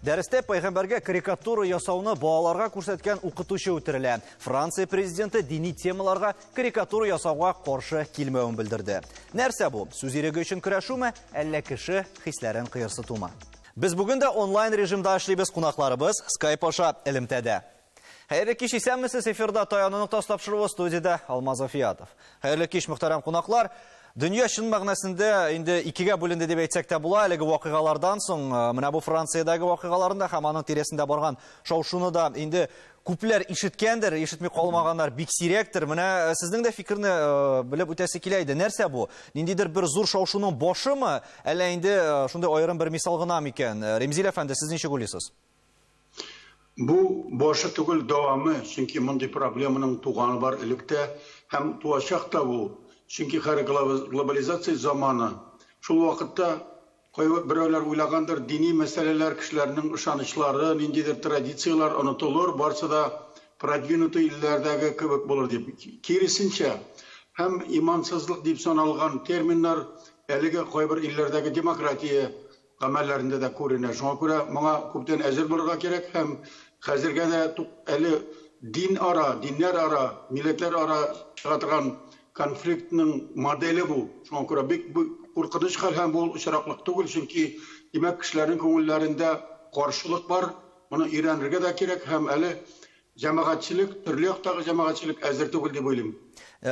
Дәрестә пәйгамбәргә карикатура ясауны балаларга күрсәткән укытучы үтерелә. Франция президенты дини темаларга карикатура ясауга каршы килмәвен белдерде. Нәрсә бу? Сүз иреге өчен көрәшүме, әллә кеше хисләрен кыерсытумы? Без бүген дә онлайн режимда эшлибез, кунакларыбыз Skype аша элемтәдә. Хәерле кич, исәнмесез, эфирда Таяну ноктасы тапшыруы, студиядә Алмаз Афиятов. Хәерле кич, мөхтәрәм кунаклар. Дөнья чын мәгънәсендә инде икегә бүленде дип әйтсәк тә була. Әлеге вакыйгалардан соң, менә бу Франциядәге вакыйгаларны да һәм аның тирәсендә барган шау-шуны да инде күпләр ишеткәндер, ишетми калмаганнар бик сирәктер. Менә сезнең дә фикерне белеп үтәсе килә иде. Нәрсә бу? Ниндидер бер зур шау-шуның башымы, әллә инде шундый аерым бер мисал гына микән? Ремзил әфәнде, сез ничек уйлыйсыз? Бу башы түгел, дәвамы, чөнки мондый проблеманың туганы бар элек тә һәм туачак та бу. Чөнки хәзер глобализация заманы. Шул вакытта кайберәүләр уйлагандыр, дини мәсьәләләр, кешеләрнең ышанычлары, ниндидер традицияләр онытылыр, барсы да продвинутый илләрдәге кебек булыр дип. Киресенчә, һәм имансызлык дип саналган терминнар әлеге кайбер илләрдәге демократия гамәлләрендә дә күренә. Шуңа күрә моңа күптән әзер булырга кирәк һәм хәзергә дә әле дин ара, диннәр ара, милләтләр ара чыга торган конфликтның моделе бу. Шуңа күрә бик куркыныч хәл һәм бу очраклык түгел, чөнки димәк кешеләрнең күңелләрендә каршылык бар. Моны өйрәнергә дә кирәк һәм әле җәмәгатьчелек, төрле яктагы җәмәгатьчелек әзер түгел дип уйлыйм.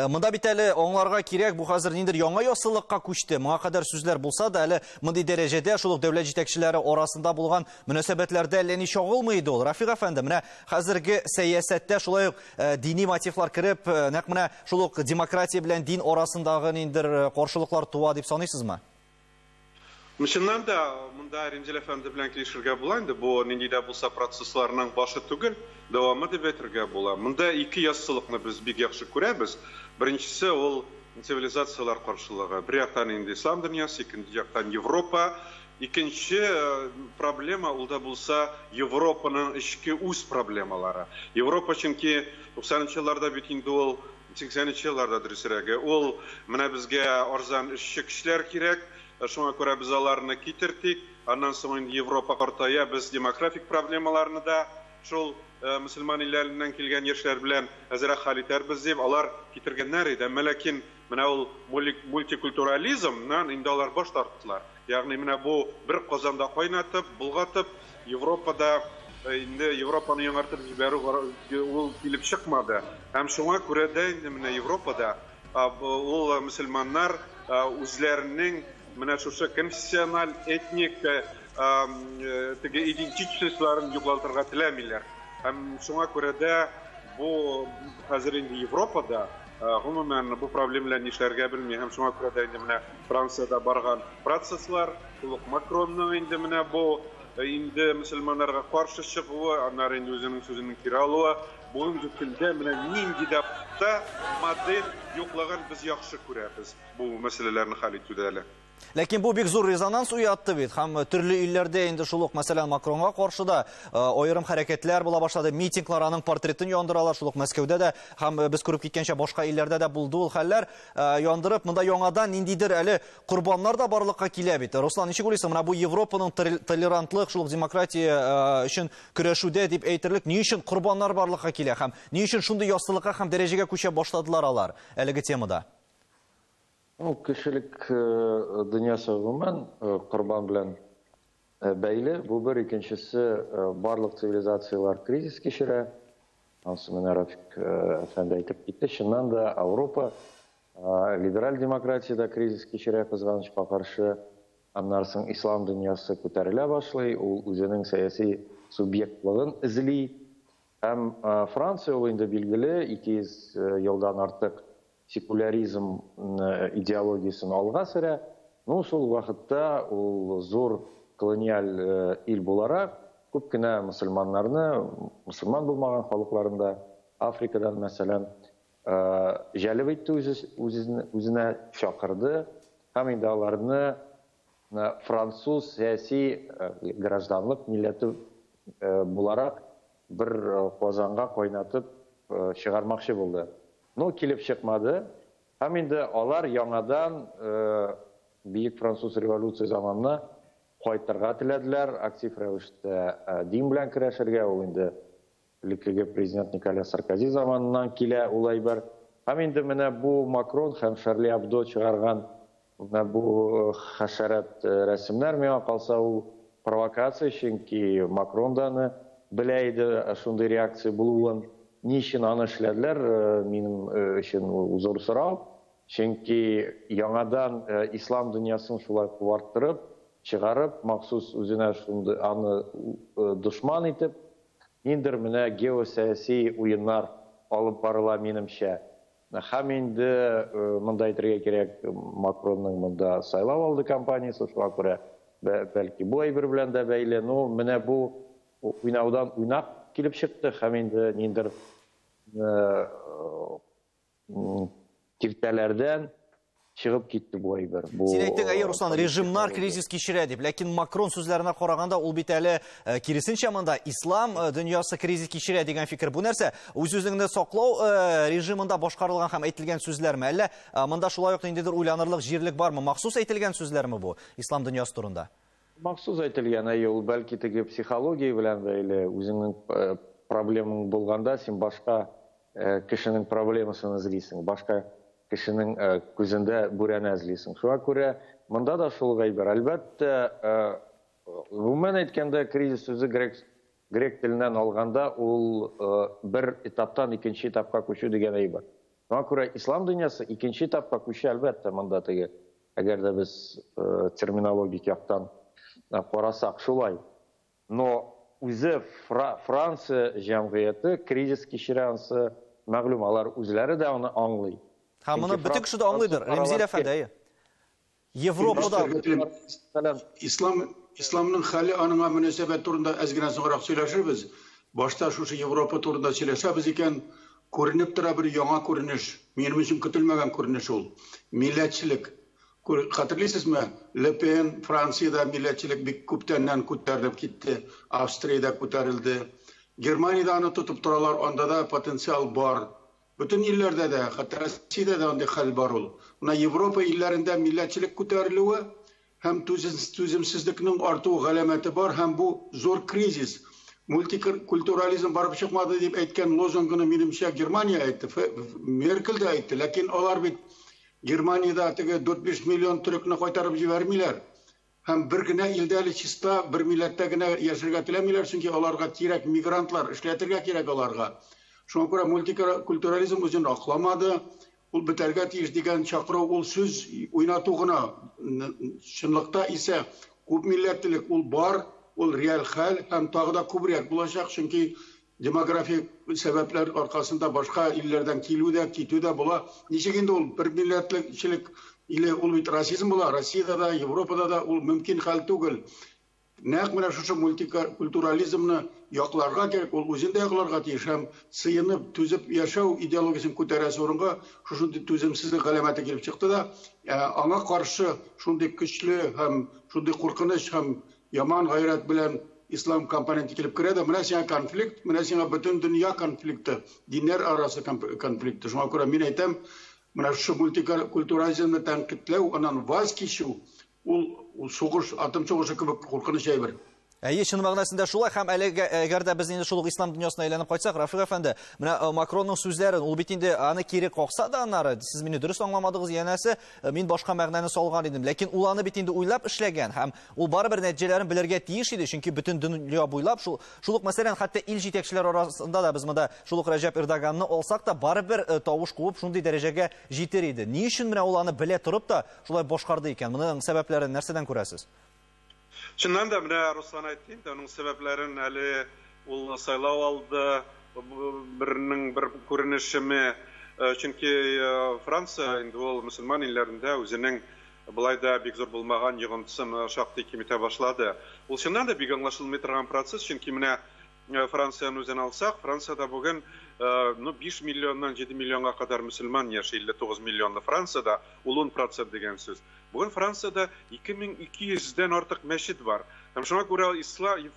Монда бит әле аңларга кирәк, бу хәзер ниндидер яңа яссылыкка күчте. Моңа кадәр сүзләр булса да, әле мондый дәрәҗәдә шул ук дәүләт җитәкчеләре арасында булган мөнәсәбәтләрдә әллә ни чагылмый иде ул. Рафик әфәнде, менә хәзерге сәясәттә шулай ук дини мотивлар кереп, нәкъ менә шул ук демократия белән дин арасындагы ниндидер каршылыклар туа дип саныйсызмы? Чыннан да, монда Ремзил әфәнде белән килешергә була инде, бу нинди дә булса процессларның башы түгел, дәвамы дип әйтергә була. Монда ике яссылыкны без бик яхшы күрәбез. Беренчесе ул цивилизацияләр каршылыгы. Бер яктан инде ислам дөньясы, икенче яктан Европа. Икенче проблема ул да булса Европаның эчке үз проблемалары. Европа чөнки туксанынчы елларда бит инде ул, сиксәненче елларда дөресрәге, ул менә безгә арзан эшче көчләр кирәк, шуңа күрә без аларны китертик, аннан соң инде Европа картая, без демографик проблемаларны да шул мөселман илләреннән килгән яшьләр белән әзрәк хәл итәрбез дип алар китергәннәр иде. Әмма ләкин менә ул мультикультурализмнан инде алар баш тарттылар. Ягъни менә бу бер казанда кайнатып, болгатып, Европада инде Европаны яңартып җибәрү ул килеп чыкмады. Һәм шуңа күрә дә инде менә Европада ул мөселманнар үзләренең менә шушы конфессиональ, этник теге идентичностьларын югалтырга теләмиләр. Һәм шуңа күрә дә бу хәзер инде Европада гомумән бу проблема белән нишләргә белми. Һәм шуңа күрә дә инде менә Франциядә барган процесслар, шул ук Макронның инде менә бу инде мөселманнарга каршы чыгуы, аннары инде үзенең сүзенең кире алуы, бүгенге көндә менә нинди дә модель юклыгын без яхшы күрәбез бу мәсьәләләрне хәл итүдә әле. Ләкин бу бик зур резонанс уятты бит. Һәм төрле илләрдә инде шул ук, мәсәлән, Макронга каршы да аерым хәрәкәтләр була башлады. Митинглар, аның портретын яндыралар. Шул ук Мәскәүдә дә һәм без күреп киткәнчә башка илләрдә дә булды ул хәлләр. Яндырып, монда яңадан ниндидер әле корбаннар да барлыкка килә бит. Руслан, ничек уйлыйсың, менә бу Европаның толерантлык, шул ук демократия өчен көрәшүдә дип әйтерлек, ни өчен корбаннар барлыкка килә һәм ни өчен шундый яссылыкка һәм дәрәҗәгә күчә башладылар алар әлеге темада? Кешелек дөньясы гомумән корбан белән бәйле. Бу бер, икенчесе, барлык цивилизацияләр кризис кичерә. Ансы менә Рафик әфәнде әйтеп китте. Чыннан да Европа либераль демократиядә кризис кичерә, кызганычка каршы. Аннан соң ислам дөньясы күтәрелә башлый, ул үзенең сәяси субъектлыгын эзли. Һәм Франция ул инде билгеле 200 елдан артык секуляризм идеологиясен алга сөрә. Шул вакытта ул зур колониаль ил буларак күп кенә мөселманнарны, мөселман булмаган халыкларында, Африкадан мәсәлән, җәлеп итте үзенә чакырды һәм инде аларны француз сәяси гражданлык милләте буларак бер казанга кайнатып чыгармакчы булды. Но килеп чыкмады. Һәм инде алар яңадан Бөек француз революция заманына кайтырга теләделәр, актив рәвештә дин белән көрәшергә, ул инде элеккеге президент Николя Саркози заманыннан килә ул әйбер. Һәм инде менә бу Макрон һәм Шарли Абдо чыгарган менә бу хәшәрәт рәсемнәр, миңа калса, ул провокация, чөнки Макрон да аны белә иде шундый реакция булуын. Ни өчен аны эшләделәр, минем өчен ул зур сорау. Чөнки яңадан ислам дөньясын шулай кубарттырып, чыгарып, махсус үзенә шундый аны дошман итеп, ниндер менә геосәяси уеннар алып барыла, минемчә. Һәм инде монда әйтергә кирәк, Макронның монда сайлау алды кампаниясе, шуңа күрә бәлки бу әйбер белән дә бәйле. Ну, менә бу уйнаудан уйнап килеп чыкты һәм инде ниндер киртәләрдән чыгып китте бу әйбер. Син әйттең, әйе, Руслан, режимнар кризис кичерә дип. Ләкин Макрон сүзләренә караганда, ул бит әле киресенчә монда ислам дөньясы кризис кичерә дигән фикер. Бу нәрсә? Үз-үзеңне саклау режимында башкарылган һәм әйтелгән сүзләрме? Әллә монда шулай ук ниндидер уйланырлык җирлек бармы? Махсус әйтелгән сүзләрме бу ислам дөньясы турында? Махсус әйтелгән, әйе, ул бәлки теге психология белән бәйле, үзеңнең проблемаң булганда син башка кешенең проблемасын эзлисең, башка кешенең күзендә бүрәнә эзлисең. Шуңа күрә монда да шул әйбер. Әлбәттә, гомумән әйткәндә, кризис сүзе грек теленнән алганда ул бер этаптан икенче этапка күчү дигән әйбер. Шуңа күрә ислам дөньясы икенче этапка күчә, әлбәттә, монда теге, әгәр дә без терминологик яктан карасак, шулай. Но үзе Франция җәмгыяте кризис кичерә, ансы мәгълүм, алар үзләре дә аны аңлый. Һәм моны бөтен кеше дә аңлыйдыр. Ремзил әфәнде, әйе. Европада Исламның хәле, аныңа мөнәсәбәт турында әз генә соңрак сөйләшербез. Башта шушы Европа турында сөйләшәбез икән, күренеп тора бер яңа күренеш. Минем өчен көтелмәгән күренеш ул. Милләтчелек. Хәтерлисезме? Ле Пен Франциядә милләтчелек бик күптәннән күтәрелеп китте. Австриядә күтәрелде. Германиядә аны тотып торалар, анда да потенциал бар. Бөтен илләрдә дә, хәтта Россиядә дә андый хәл бар ул. Менә Европа илләрендә милләтчелек күтәрелүе һәм түземсезлекнең артуы галәмәте бар, һәм бу зур кризис. Мультикультурализм барып чыкмады дип әйткән лозунгны, минемчә, Германия әйтте, Меркель дә әйтте, ләкин алар бит Германиядә теге 4-5 миллион төрекне кайтарып җибәрмиләр. Һәм бер генә илдә әле чиста бер милләттә генә яшәргә теләмиләр, чөнки аларга кирәк мигрантлар, эшләтергә кирәк аларга. Шуңа күрә мультикультурализм үзен акламады, ул бетәргә тиеш дигән чакыру ул сүз уйнату гына. Чынлыкта исә күп милләтлелек ул бар, ул реаль хәл һәм тагы да күбрәк булачак, чөнки демографик сәбәпләр аркасында башка илләрдән килү дә, китү дә була. Ничек инде ул бер милләтлекчелек или ул бит расизм була, Россиядә дә, Европада да ул мөмкин хәл түгел. Нәкъ менә шушы мультикультурализмны якларга кирәк, ул үзен дә якларга тиеш һәм сыенып, түзеп яшәү идеологиясен күтәрәсе урынга шушындый түземсезлек галәмәте килеп чыкты да, аңа каршы шундый көчле һәм шундый куркыныч һәм яман гайрәт белән ислам компоненты килеп керә дә, менә сиңа конфликт, менә сиңа бөтен дөнья конфликты, диннәр арасы конфликты. Шуңа күрә мин әйтәм, менә шушы мультикультурализмны тәнкыйтьләү, аннан ваз кичү, ул сугыш, атом сугышы кебек куркыныч әйбер. Әйе, чын мәгънәсендә шулай, һәм әлеге, әгәр дә без инде шул ук ислам дөньясына әйләнеп кайтсак, Рафик әфәнде, менә Макронның сүзләрен, ул бит инде аны кире какса да аннары, сез мине дөрес аңламадыгыз, янәсе, мин башка мәгънәне салган идем. Ләкин ул аны бит инде уйлап эшләгән һәм ул барыбер нәтиҗәләрен белергә тиеш иде, чөнки бөтен дөнья буйлап шул ук мәсәлән, хәтта ил җитәкчеләре арасында да без монда шул ук Рәҗәп Эрдоганны алсак та, барыбер тавыш куып шундый дәрәҗәгә җитер иде. Ни өчен менә ул аны белә торып та шулай башкарды икән? Моның сәбәпләрен нәрсәдән күрәсез? Чыннан да, менә Руслан әйтте инде, аның сәбәпләрен әле ул сайлау алды, бернең бер күренешеме, чөнки Франция инде ул мөселман илләрендә үзенең былай да бик зур булмаган йогынтысын шактый киметә башлады. Ул чыннан да бик аңлашылмый торган процесс, чөнки менә Францияны үзен алсак, Францияда бүген, 5 миллионнан 7 миллионга кадәр мөселман яши, 59 миллионлы Францияда, ул 10% дигән сүз. Бүген Францияда 2200-дән артык мәчет бар. Һәм шуңа күрә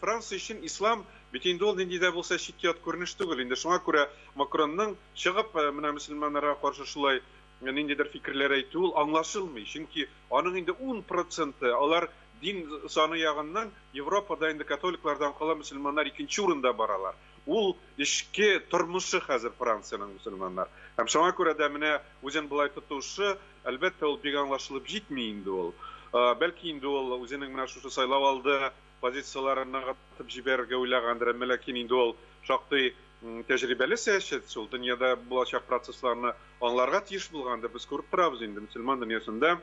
Франция өчен ислам бит инде ул нинди дә булса чит-ят күренеш түгел. Инде шуңа күрә Макронның чыгып, менә мөселманнарга каршы шулай ниндидер фикерләр әйтү ул аңлашылмый. Чөнки аның инде 10%-ы, алар Дин саны ягыннан Европада инде католиклардан кала мөселманнар икенче урында баралар. Ул эчке тормышы хәзер Франциянең мөселманнар. Һәм шуңа күрә дә менә үзен болай тотышы, әлбәттә, ул бик аңлашылып җитми инде ул. Бәлки инде ул үзенең менә шушы сайлау алды позицияләрен ныгытып җибәрергә уйлагандыр, әмма ләкин инде ул шактый тәҗрибәле сәясәтче, ул дөньяда булачак процессларны аңларга тиеш булгандыр. Без күреп торабыз инде, мөселман дөньясында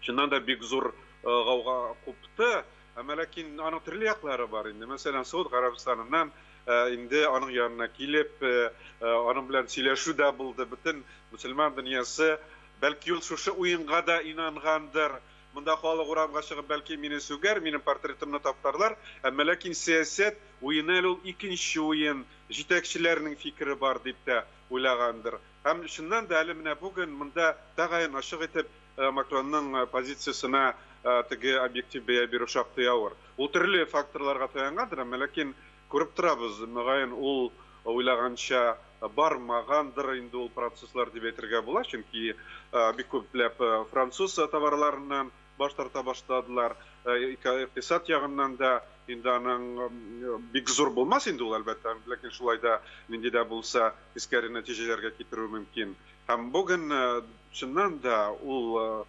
чыннан да бик зур гауга купты. Әмма ләкин аның төрле яклары бар инде. Мәсәлән, Сауд Гарәбстаныннан инде аның янына килеп, аның белән сөйләшү дә булды. Бөтен мөселман дөньясы бәлки ул шушы уенга да инангандыр. Монда халык урамга чыгып, бәлки мине сүгәр, минем портретымны таптарлар. Әмма ләкин сәясәт уены әле ул икенче уен, җитәкчеләрнең фикере бар дип тә уйлагандыр. Һәм чыннан да әле менә бүген монда тәгаен ачык итеп Макронның позициясенә теге объектив бәя бирү шактый авыр. Ул төрле факторларга таянгандыр, әмма ләкин күреп торабыз, мөгаен ул уйлаганча бармагандыр инде ул процесслар дип әйтергә була, чөнки бик күпләп француз товарларыннан баш тарта башладылар. Икътисад ягыннан да инде аның бик зур булмас инде ул, әлбәттә, ләкин шулай да нинди дә булса тискәре нәтиҗәләргә китерү мөмкин. Һәм бүген чыннан да ул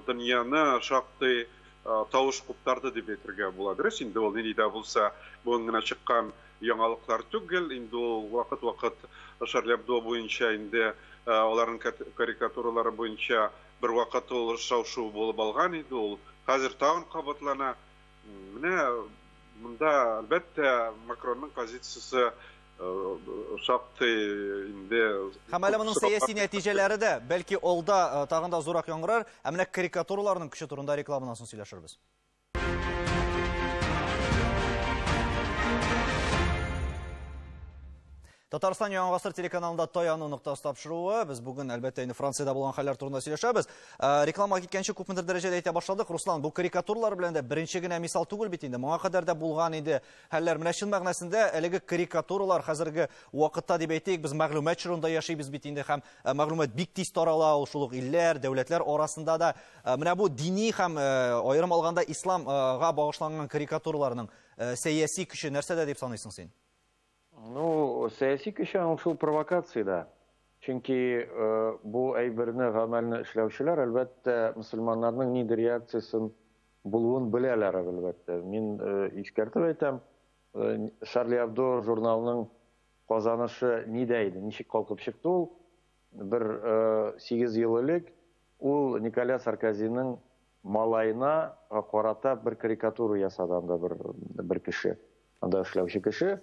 дөньяны шактый тавыш куптарды дип әйтергә була. Дөрес, инде ул нинди дә булса бүген генә чыккан яңалыклар түгел, инде ул вакыт-вакыт Шарли Эбдо буенча инде аларның карикатуралары буенча бер вакыт ул шау-шу булып алган иде, ул хәзер тагын кабатлана. Менә монда әлбәттә Макронның позициясе шактый инде. Һәм әле моның сәяси нәтиҗәләре дә бәлки алда тагын да зуррак яңгырар. Ә менә карикатураларның көче турында рекламадан соң сөйләшербез. Татарстан Яңа Гасыр телеканалында Таяну ноктасы тапшыруы. Без бүген әлбәттә инде Франциядә булган хәлләр турында сөйләшәбез. Реклама киткәнче күпмедер дәрәҗәдә әйтә башладык. Руслан, бу карикатуралар белән дә беренче генә мисал түгел бит инде. Моңа кадәр дә булган иде хәлләр. Менә чын мәгънәсендә әлеге карикатуралар хәзерге вакытта дип әйтик, без мәгълүмат чорында яшибез бит инде һәм мәгълүмат бик тиз тарала, ул шул ук илләр, дәүләтләр арасында да. Менә бу дини һәм аерым алганда исламга багышланган карикатураларның сәяси көче нәрсәдә дип саныйсың син? Ну, сәяси көче аның шул провокацияда. Чөнки бу әйберне, гамәлне эшләүчеләр, әлбәттә, мөселманнарның нинди реакциясен булуын беләләр, әлбәттә. Мин искәртеп әйтәм, Шарли Эбдо журналының казанышы нидә иде, ничек калкып чыкты ул? Бер 8 ел элек ул Николя Саркозиның малайына карата бер карикатура ясады анда бер кеше, анда эшләүче кеше.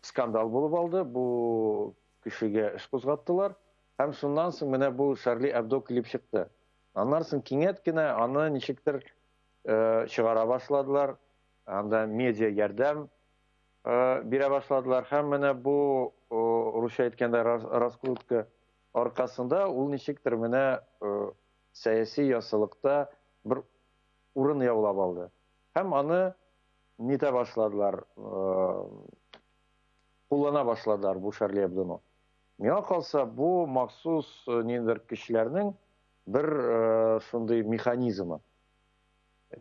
Скандал булып алды, бу кешегә эш кузгаттылар. Һәм шуннан соң менә бу Шарли Эбдо килеп чыкты. Аннан соң кинәт кенә аны ничектер чыгара башладылар. Анда медиа ярдәм бирә башладылар. Һәм менә бу, русча әйткәндә, раскрутка аркасында ул ничектер менә сәяси яссылыкта бер урын яулап алды. Һәм аны нитә башладылар, куллана башладылар бу Шарли Эбдоны. Миңа калса, бу махсус ниндидер кешеләрнең бер шундый механизмы.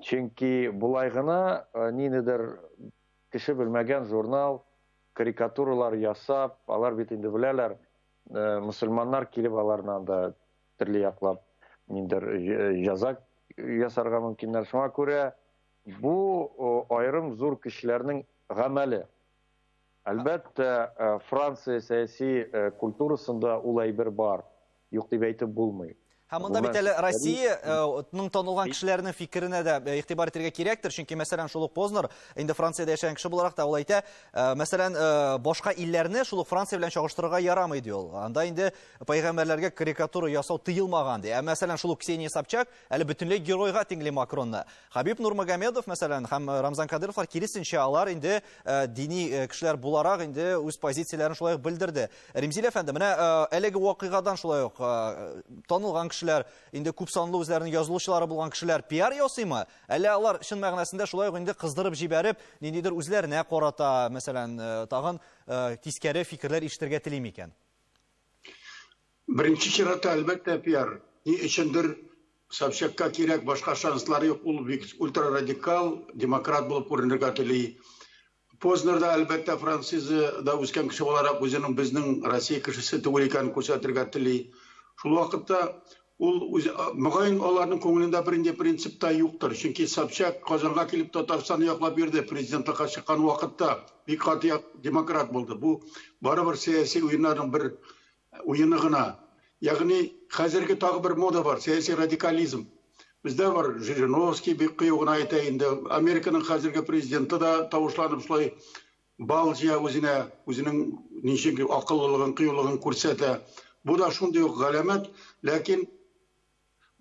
Чөнки болай гына ниндидер кеше белмәгән журнал карикатуралар ясап, алар бит инде беләләр, мөселманнар килеп аларны анда төрле яклап ниндидер җәза ясарга мөмкиннәр. Шуңа күрә бу аерым зур кешеләрнең гамәле. Әлбәттә, Франция сәяси культурасында ул әйбер бар, юк дип әйтеп булмый. Һәм монда бит әле Россиянең танылган кешеләренең фикеренә дә игътибар итәргә кирәктер, чөнки мәсәлән шул ук Познер, инде Франциядә яшәгән кеше буларак та ул әйтә, мәсәлән, башка илләрне шул ук Франция белән чагыштырырга ярамый ди ул. Анда инде пәйгамбәрләргә карикатура ясау тыелмаган ди. Ә мәсәлән шул ук Ксения Собчак әле бөтенләй геройга тиңли Макронны. Хабиб Нурмагомедов мәсәлән һәм Рамзан Кадыровлар киресенчә, алар инде дини кешеләр буларак инде үз позицияләрен шулай ук белдерде. Римзил әфәнде, менә әлеге вакыйгадан шулай ук танылган кешеләр, инде күп санлы үзләренең язылучылары булган кешеләр пиар ясыймы? Әллә алар чын мәгънәсендә шулай ук инде кыздырып җибәреп, ниндидер үзләренә карата, мәсәлән, тагын тискәре фикерләр ишетергә тели микән? Беренче чиратта, әлбәттә, пиар. Ни өчендер Собчакка кирәк, башка шанслар юк, ул бик ультрарадикал демократ булып күренергә тели. Познер да, әлбәттә, Францияда үскән кеше буларак үзенең безнең Россия кешесе түгел икәнен күрсәтергә тели. Шул вакытта ул үз, мөгаен, аларның күңелендә бернинди принцип та юктыр. Чөнки Собчак Казанга килеп Татарстанны яклап йөрде, президентлыкка чыккан вакытта бик каты демократ булды. Бу барыбер сәяси уеннарның бер уены гына. Ягъни хәзерге тагы бер мода бар, сәяси радикализм. Бездә бар Жириновский бик кыю гына әйтә инде. Американың хәзерге президенты да тавышланып шулай бал җыя үзенә, үзенең ничек акыллылыгын, кыюлыгын күрсәтә. Бу да шундый ук галәмәт, ләкин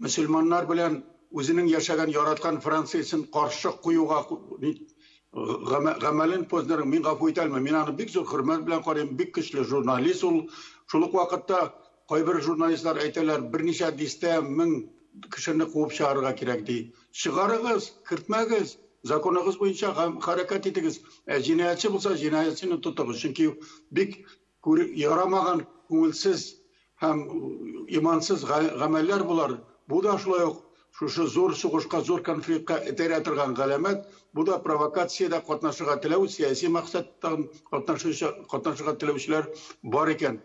мөселманнар белән үзенең яшәгән, яраткан Франциясен каршы куюга гамәлен Познерның мин гафу итә алмыйм. Мин аны бик зур хөрмәт белән карыйм, бик көчле журналист ул. Шул ук вакытта кайбер журналистлар әйтәләр, берничә дистә мең кешене куып чыгарырга кирәк ди. Чыгарыгыз, кертмәгез, законыгыз буенча хәрәкәт итегез. Ә җинаятьче булса, җинаятьчене тотыгыз. Чөнки бик ярамаган, күңелсез һәм имансыз гамәлләр булар. Бу да шулай ук шушы зур сугышка, зур конфликтка этәрә торган галәмәт. Бу да провокациядә катнашырга теләү, сәяси максаттан катнашырга теләүчеләр бар икән.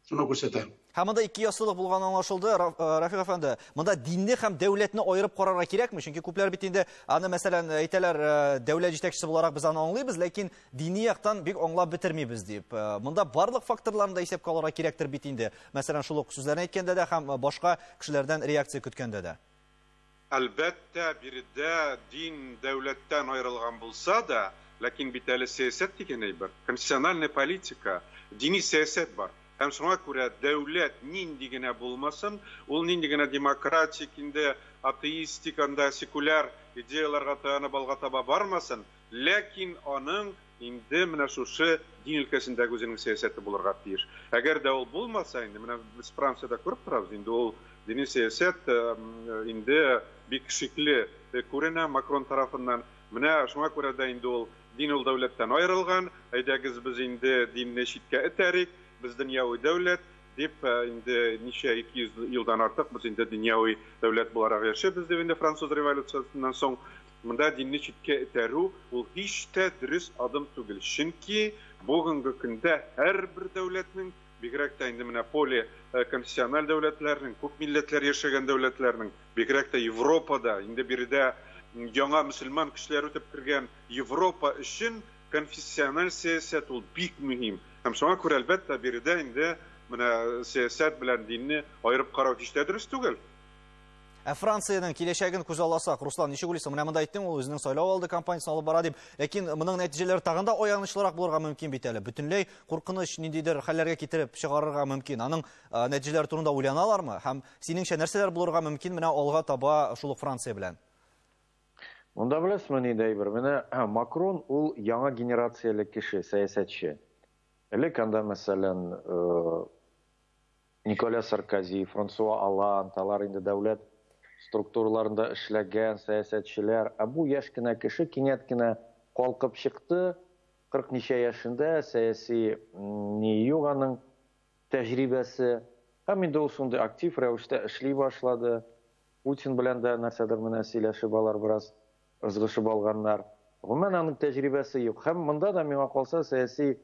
Шуны күрсәтә. Һәм монда ике яссылык булганы аңлашылды, Рафик әфәнде. Монда динне һәм дәүләтне аерып карарга кирәкме? Чөнки күпләр бит инде аны, мәсәлән, әйтәләр, дәүләт җитәкчесе буларак без аны аңлыйбыз, ләкин дини яктан бик аңлап бетермибез дип. Монда барлык факторларны да исәпкә алырга кирәктер бит инде. Мәсәлән, шул ук сүзләрне әйткәндә дә һәм башка кешеләрдән реакция көткәндә дә. Әлбәттә, биредә дин дәүләттән аерылган булса да, ләкин бит әле сәясәт дигән әйбер, конституциональная политика, дини сәясәт бар. Һәм шуңа күрә дәүләт нинди генә булмасын, ул нинди генә демократик, инде атеистик, анда секуляр идеяларга таянып алга таба бармасын, ләкин аның инде менә шушы дин өлкәсендәге үзенең сәясәте булырга тиеш. Әгәр дә ул булмаса, инде менә без Франциядә күреп торабыз, инде ул дини сәясәт инде бик шикле күренә Макрон тарафыннан. Менә шуңа күрә дә инде ул дин ул дәүләттән аерылган, әйдәгез без инде динне читкә этәрик, без дөньяви дәүләт дип, инде ничә 200 елдан артык без инде дөньяви дәүләт буларак яшибез дип инде француз революциясеннән соң монда динне читкә этәрү ул һич тә дөрес адым түгел. Чөнки бүгенге көндә һәрбер дәүләтнең, бигрәк тә инде менә поле конфессиональ дәүләтләрнең, күп милләтләр яшәгән дәүләтләрнең, бигрәк тә Европада, инде биредә яңа мөселман кешеләр үтеп кергән Европа өчен конфессиональ сәясәт ул бик мөһим. Һәм шуңа күрә әлбәттә биредә инде менә сәясәт белән динне аерып карау һич тә дөрес түгел. Ә Франциянең киләчәген күзалласак, Руслан, ничек уйлыйсың? Менә монда әйттең, ул үзенең сайлау алды кампаниясен алып бара дип. Ләкин моның нәтиҗәләре тагын да аянычлырак булырга мөмкин бит әле. Бөтенләй куркыныч ниндидер хәлләргә китереп чыгарырга мөмкин. Аның нәтиҗәләре турында уйланалармы? Һәм синеңчә нәрсәләр булырга мөмкин менә алга таба шул ук Франция белән? Монда беләсезме нинди әйбер? Менә Макрон ул яңа генерацияле кеше, сәясәтче. Элек анда, мәсәлән, Николя Саркози, Франсуа Олланд, алар инде дәүләт структураларында эшләгән сәясәтчеләр. Ә бу яшь кенә кеше кинәт кенә калкып чыкты, 40 ничә яшендә, сәяси ни юк аның тәҗрибәсе. Һәм инде ул шундый актив рәвештә эшли башлады. Путин белән дә нәрсәдер менә сөйләшеп алар бераз ызгышып алганнар. Гомумән аның тәҗрибәсе юк. Һәм монда да миңа калса сәяси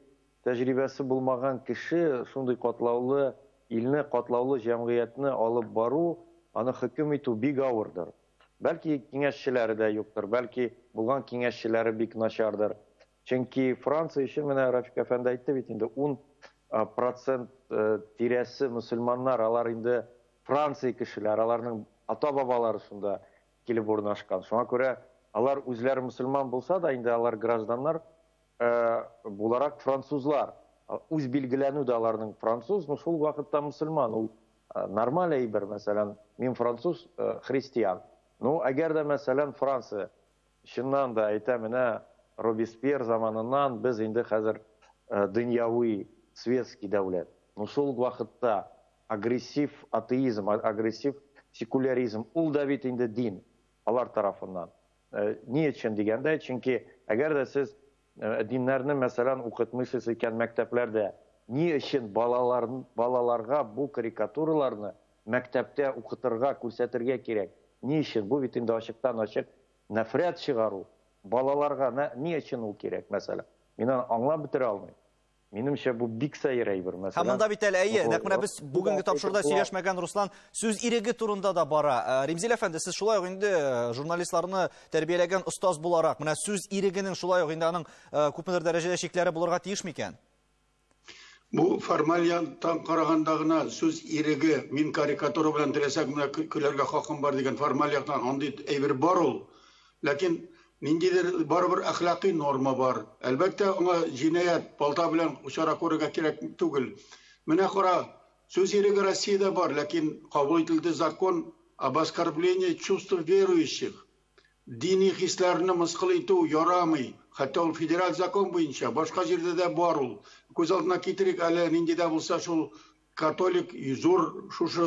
тәҗрибәсе булмаган кеше шундый катлаулы илне, катлаулы җәмгыятьне алып бару, аны хөкем итү бик авырдыр. Бәлки киңәшчеләре дә юктыр, бәлки булган киңәшчеләре бик начардыр. Чөнки Франция өчен менә Рафик әфәнде әйтте бит инде 10% тирәсе мөселманнар, алар инде Франция кешеләр, аларның ата-бабалары шунда килеп урнашкан. Шуңа күрә алар үзләре мөселман булса да, инде алар гражданнар буларак французлар. Үз билгеләнү дә аларның француз, но шул вакытта мөселман. Ул нормаль әйбер, мәсәлән, мин француз, христиан. Ну, әгәр дә, мәсәлән, Франция чыннан да әйтә, менә Робеспьер заманыннан без инде хәзер дөньяви светский дәүләт. Но шул вакытта агрессив атеизм, агрессив секуляризм, ул да бит инде дин алар тарафыннан. Ни өчен дигәндә, чөнки әгәр дә сез диннәрне, мәсәлән, укытмыйсыз икән мәктәпләрдә, ни өчен балаларга бу карикатураларны мәктәптә укытырга, күрсәтергә кирәк? Ни өчен? Бу бит инде ачыктан-ачык нәфрәт чыгару. Балаларга ни өчен ул кирәк, мәсәлән? Мин аны аңлап бетерә алмыйм. Минемчә, бу бик сәер әйбер, мәсәлән. Һәм монда бит әле, әйе, нәкъ менә без бүгенге тапшыруда сөйләшмәгән, Руслан, сүз иреге турында да бара. Римзил әфәнде, сез шулай ук инде журналистларны тәрбияләгән остаз буларак, менә сүз ирегенең шулай ук инде аның күпмедер дәрәҗәдә чикләре булырга тиеш микән? Бу формаль яктан караганда гына сүз иреге, мин карикатура белән теләсә кемгә көләргә хакым бар дигән формаль яктан андый әйбер бар ул. Ләкин ниндидер барыбер әхлакый норма бар. Әлбәттә, аңа җинаять, балта белән чара күрергә кирәк түгел. Менә кара, сүз иреге Россиядә бар, ләкин кабул ителде закон об оскорблении чувств верующих. Дини хисләрне мыскыл итү ярамый. Хәтта ул федераль закон буенча, башка җирдә дә бар ул. Күз алдына китерик әле, нинди дә булса шул католик зур шушы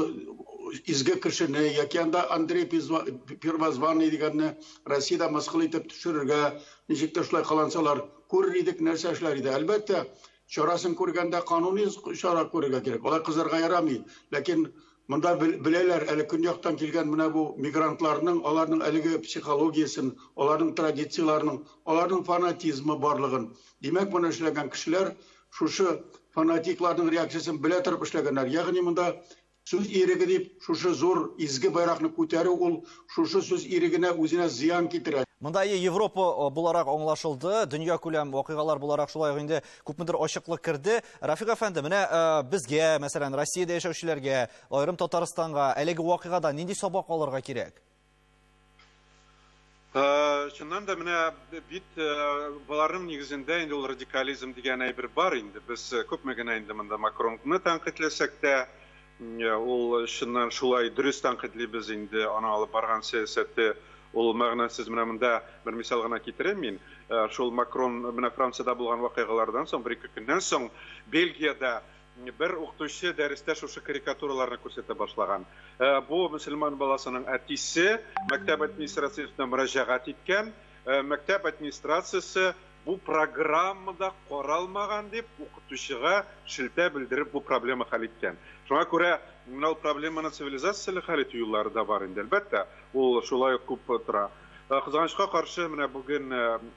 изге кешене яки анда Андрей Первозванный дигәнне Россиядә мыскыл итеп төшерергә ничек тә шулай кылансалар, күрер идек, нәрсә эшләр иде. Әлбәттә, чарасын күргәндә кануни чара күрергә кирәк. Алай кызарга ярамый. Ләкин монда беләләр, әле көньяктан килгән менә бу мигрантларның, аларның әлеге психологиясен, аларның традицияләренең, аларның фанатизмы барлыгын. Димәк, моны эшләгән кешеләр шушы фанатикларның реакциясен белә торып эшләгәннәр. Ягъни монда сүз иреге дип шушы зур изге байракны күтәрү ул шушы сүз ирегенә үзенә зыян китерә. Монда Европа буларак аңлашылды, дөнья күләм вакыйгалар буларак шулай ук инде күпмедер ачыклык керде. Рафик әфәнде, менә безгә, мәсәлән, Россиядә яшәүчеләргә, аерым Татарстанга әлеге вакыйгадан нинди сабак алырга кирәк? Чыннан да менә бит боларның нигезендә инде ул радикализм дигән әйбер бар инде. Без күпме генә инде монда Макронны тәнкыйтьләсәк тә, ул чыннан шулай дөрес тәнкыйтьлибез инде, аны алып барган сәясәте ул мәгънәсез. Менә монда бер мисал гына китерәм мин. Шул Макрон менә Франциядә булган вакыйгалардан соң, бер-ике көннән соң Бельгиядә бер укытучы дәрестә шушы карикатураларны күрсәтә башлаган. Бу мөселман баласының әтисе мәктәп администрациясенә мөрәҗәгать иткән. Мәктәп администрациясе бу программада каралмаган дип укытучыга шелтә белдереп бу проблема хәл иткән. Шуңа күрә менә ул проблеманы цивилизацияле хәл итү юллары да бар инде, әлбәттә, ул шулай ук күп тора. Кызганычка каршы, менә бүген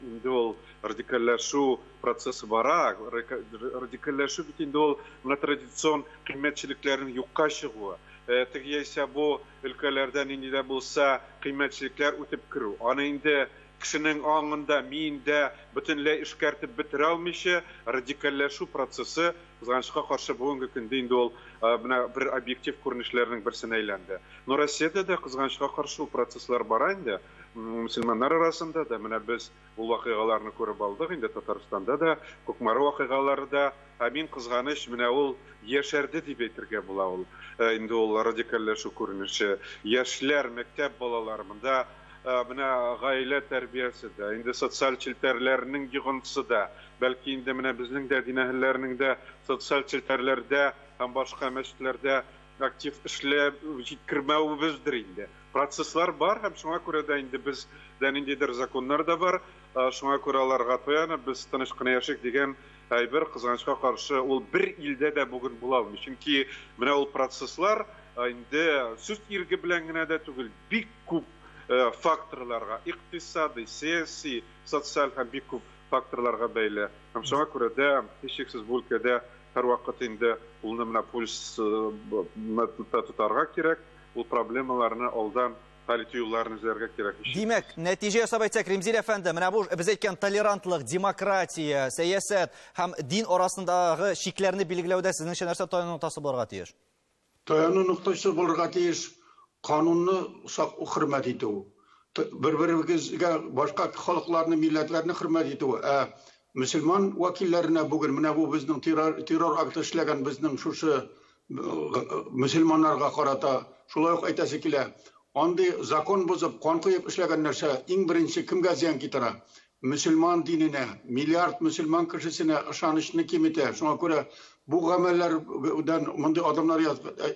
инде ул радикальләшү процессы бара. Радикальләшү бит инде ул менә традицион кыйммәтчелекләрнең юкка чыгуы. Теге яисә бу өлкәләрдә нинди дә булса кыйммәтчелекләр үтеп керү. Аны инде кешенең аңында, миендә бөтенләй эшкәртеп бетерә алмыйча радикальләшү процессы кызганычка каршы бүгенге көндә инде ул менә бер объектив күренешләрнең берсенә әйләнде. Но Россиядә дә кызганычка каршы ул процесслар бара инде. Мөселманнар арасында да менә без ул вакыйгаларны күреп алдык инде, Татарстанда да, Кукмара вакыйгалары да. Ә мин кызганыч, менә ул яшәрде дип әйтергә була ул. Инде ул радикальләшү күренеше. Яшьләр, мәктәп балалары монда менә гаилә тәрбиясе дә, инде социаль челтәрләрнең йогынтысы да, бәлки инде менә безнең дә дин әһелләренең дә социаль челтәрләрдә һәм башка мәчетләрдә актив эшләп җиткермәвебездер инде. Процесслар бар һәм шуңа күрә дә инде бездә ниндидер законнар да бар, шуңа күрә аларга таянып без тыныч кына яшик дигән әйбер кызганычка каршы ул бер илдә дә бүген була алмый. Чөнки менә ул процесслар инде сүз иреге белән генә дә түгел, бик күп факторларга, икътисадый, сәяси, социаль һәм бик күп факторларга бәйле. Һәм шуңа күрә дә һичшиксез бу өлкәдә һәрвакыт инде улны менә пульс тотарга кирәк, ул проблемаларны алдан хәл итү юлларын эзләргә кирәк. Димәк, нәтиҗә ясап әйтсәк, Римзил әфәнде, менә бу без әйткән толерантлык, демократия, сәясәт һәм дин арасындагы чикләрне билгеләүдә сезнеңчә нәрсә таяну ноктасы булырга тиеш? Таяну ноктасы булырга тиеш канунны хөрмәт итү, бер-беребезгә башка халыкларны, милләтләрне хөрмәт итү. Ә мөселман вәкилләренә бүген менә бу безнең террор акты эшләгән безнең шушы мөселманнарга карата шулай ук әйтәсе килә. Андый закон бозып, кан коеп эшләгән нәрсә иң беренче кемгә зыян китерә? Мөселман диненә, миллиард мөселман кешесенә ышанычны киметә. Шуңа күрә бу гамәлләрдән мондый адымнар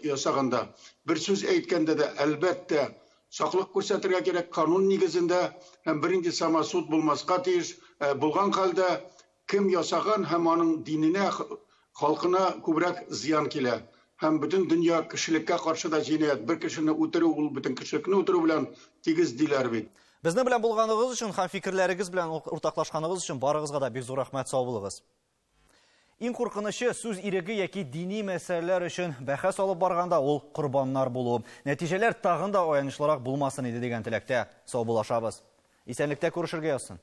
ясаганда, бер сүз әйткәндә дә әлбәттә саклык күрсәтергә кирәк, канун нигезендә һәм бернинди самосуд булмаска тиеш. Булган хәлдә кем ясаган һәм аның диненә, халкына күбрәк зыян килә. Һәм бөтен дөнья кешелеккә каршы да җинаять. Бер кешене үтерү ул бөтен кешелекне үтерү белән тигез диләр бит. Безнең белән булганыгыз өчен һәм фикерләрегез белән уртаклашканыгыз өчен барыгызга да бик зур рәхмәт, сау булыгыз. Иң куркынычы сүз иреге яки дини мәсьәләләр өчен бәхәс алып барганда ул корбаннар булу. Нәтиҗәләр тагын да аянычлырак булмасын иде дигән теләктә саубуллашабыз. Исәнлектә күрешергә язсын.